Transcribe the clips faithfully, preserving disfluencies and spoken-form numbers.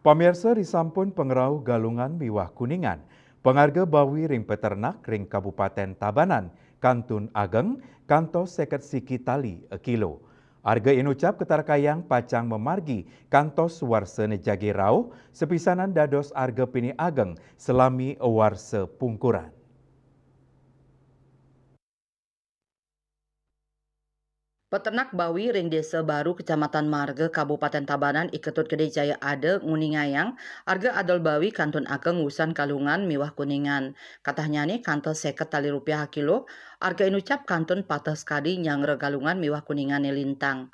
Pamirsa, risampun pangrauh Galungan miwah Kuningan, pangarga bawi ring peternak ring Kabupaten Tabanan kantun ageng kantos seket siki tali akilo. Arga inucap katarkayang pacang mamargi kantos warsa jagi rauh, sapisanan dados arga pinih ageng salami warsa pungkuran. Peternak bawi ring Desa Baru, Kecamatan Marga, Kabupaten Tabanan, I Ketut Gede Jaya Ada, nguningayang arga adol bawi kantun ageng wusan Galungan miwah Kuningan. Katahnyané kantos seket tali rupiah akilo, arga inucap kantun pateh sakadi nyanggra Galungan miwah Kuningané lintang.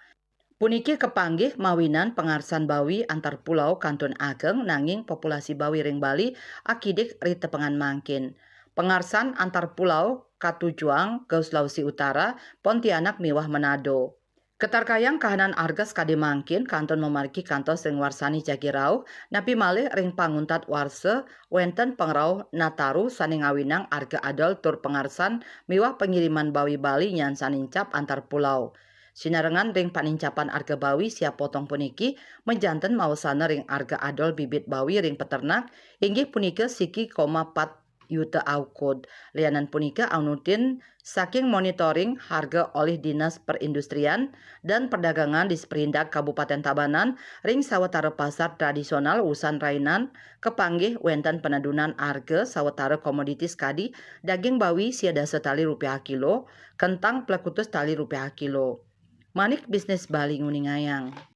Puniki kapanggih mawinan pangarsan bawi antar pulau kantun ageng, nanging populasi bawi ring Bali akidik ri tepengan mangkin. Pangarsan antar pulau katujuang ka Sulawesi Utara, Pontianak miwah Manado. Katarkayang kahanan arga sakadi mangkin kantun mamargi kantos ring warsané jagi rauh, napi malih ring panguntat warsa wénten pangrauh Nataru sané ngawinang arga adol tur pangarsan miwah pangiriman bawi Bali nyansan nincap antar pulau. Sinarengan ring panincapan arga bawi siap potong puniki, majanten mawasana ring arga adol bibit bawi ring peternak, inggih punika siki koma pat yuta aukud. Lianan punika, anutin saking monitoring harga olih Dinas Perindustrian dan Perdagangan Disperindag Kabupaten Tabanan ring sawatara pasar tradisional wusan rainan, kapanggih wénten penedunan arga sawatara komoditi sakadi daging bawi sia dasa tali rupiah kilo, kentang plekutus tali rupiah kilo. Manik Bisnis Bali nguningayang.